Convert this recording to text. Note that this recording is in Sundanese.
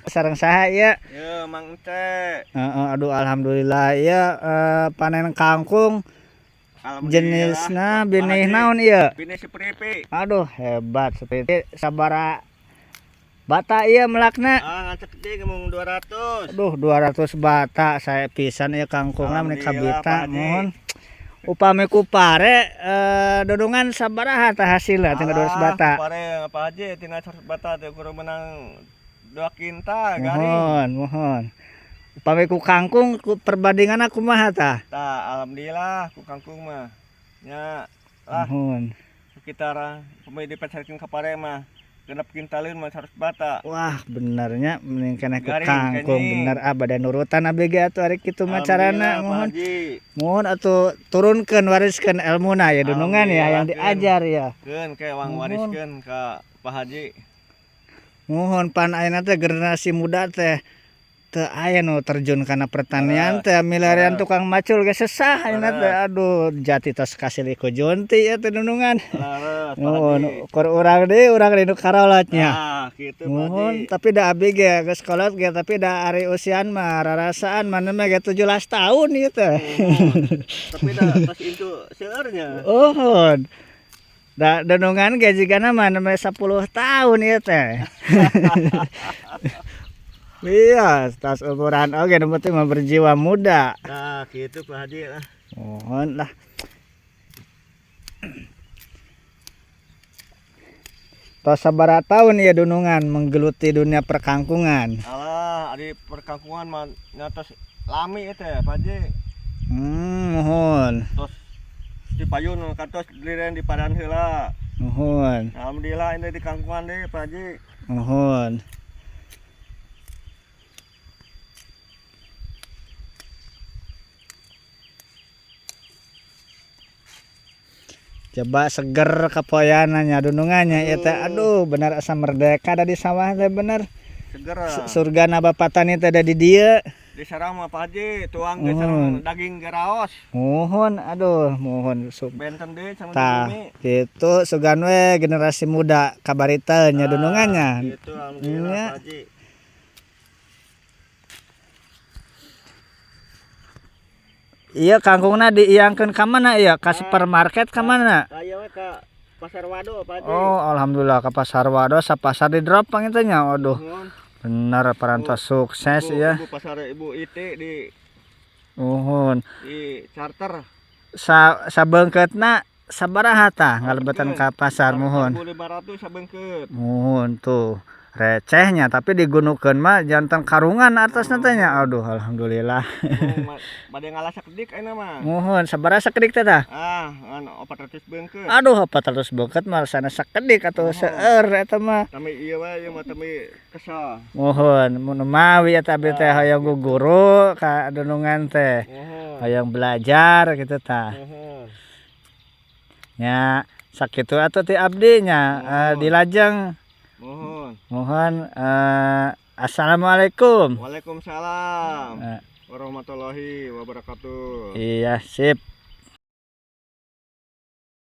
Sareng saha ieu? Ya, Mang Ence. Heeh, aduh alhamdulillah ieu panen kangkung. Jenisna benih naon ieu? Benih sepripi. Aduh hebat sepripi. Sabara bata ieu melakna? Ah, ngacek deui mung 200. Aduh 200 bata saya pisan ieu kangkungna meuni kabita mohon. Upami ku pare dodongan sabaraha tah hasilna tina 200 bata? Pare apa aja tina 100 bata teh kudu menang 2 kintal garing. Mohon, mohon. Upami ku kangkung perbandinganna kumaha tah? Tah alhamdulillah ku kangkung mah nya lah. Mohon. Sekitar upami dipasarkeun ka pare mah genep kintaleun mah 100 bata. Wah, benernya mending keneh ku kangkung bener ah bade nurutan abdi ge atuh ari kitu mah carana mohon. Mohon atuh turunkeun wariskeun elmuna ya dunungan ya yang diajar ya. Keun ke wang wariskeun ka Pak Haji. Mohon pan ayeuna teh generasi muda teh teu aya nu terjun kana pertanian teh milarian tukang macul ge sesah ayeuna teh aduh jati tos kasilih ku junti ya teh dunungan. Mohon ukur urang deui urang nu karolotnya. Nah, kitu Pak. Mohon tapi da abdi ge geus kolot ge tapi da ari usian mah rarasaan maneh mah ge 17 tahun ieu teh. Tapi da tos intu seueurnya. Mohon. Da dunungan ge jigana mah nembe 10 tahun ieu teh. Iya, tas ukuran oke, yang penting mah berjiwa muda. Nah, gitu Pak Haji lah. Mohon lah. Tos sabaraha tahun ya dunungan menggeluti dunia perkangkungan? Alah, di perkangkungan mah nya tos lami itu ya, Pak Haji. Mohon. Tos di payun kantos liren di padan heula. Mohon. Alhamdulillah ini di kangkungan deh, Pak Haji. Mohon. Coba seger kapoyananya dunungannya ya teh. Aduh benar asa merdeka ada di sawah teh bener. Seger. Surga na bapak tani teh ada di dieu. Di sarang mah Pak Haji tuang ge sareng daging geraos. Mohon aduh mohon benten deui sareng tah kitu sugan we generasi muda kabarita nya dunungannya. Kitu alhamdulillah Pak Haji. Iya kangkungna diiangkeun ka mana ieu? Ka supermarket ka mana? Ka ieu we ka Pasar Wado, Pak Haji. Oh, alhamdulillah ka Pasar Wado sapasar di drop panginten nya. Aduh. Bener parantos sukses ya. Ibu pasar Ibu Iti di Nuhun. Di charter. Sabeungkeutna sabaraha tah ngalebetan ka pasar muhun? 1500 sabeungkeut. Muhun tuh. Recehnya tapi digunukeun mah jantan karungan atasna teh nya. Aduh alhamdulillah. Bade ngalah sakedik ayeuna mah. Muhun sabaraha sakedik teh tah? Ah, ngan 400 beungkeut. Aduh 400 beungkeut mah sana sakedik atuh seueur eta mah. Tami ieu wae ieu mah tami kesel. Muhun mun mawi eta abdi teh hoyong guguru ka dunungan teh. Hoyong belajar kitu tah. Nya sakitu atuh ti abdi nya dilajeng. Mohon. Mohon assalamualaikum. Waalaikumsalam. Warahmatullahi wabarakatuh. Iya, sip.